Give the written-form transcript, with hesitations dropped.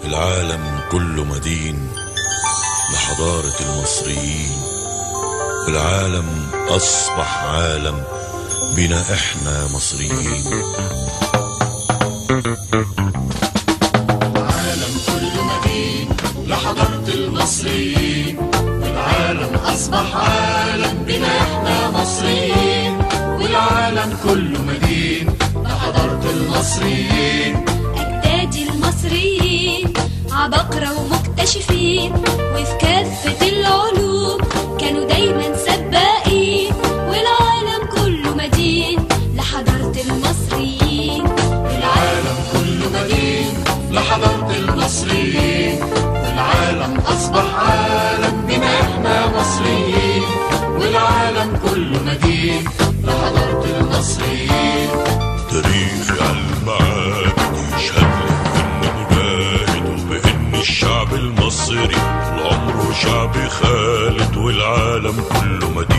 العالم كله مدين لحضارة المصريين، والعالم أصبح عالم بنا إحنا مصريين. العالم كله مدين لحضارة المصريين، والعالم أصبح عالم بنا إحنا مصريين. والعالم كله مدين لحضارة المصريين. أجدادي المصريين عباقرة ومكتشفين، وفي كافة العلوم كانوا دايما سباقين. والعالم كله مدين لحضارة المصريين. العالم كله مدين لحضارة المصريين، والعالم أصبح عالم بنا إحنا مصريين. والعالم كله مدين لحضارة المصريين. تاريخي على المعابد يشهد لي إني مجاهد، وبإن الشعب المصري طول عمره شعب خالد، والعالم كله مدين.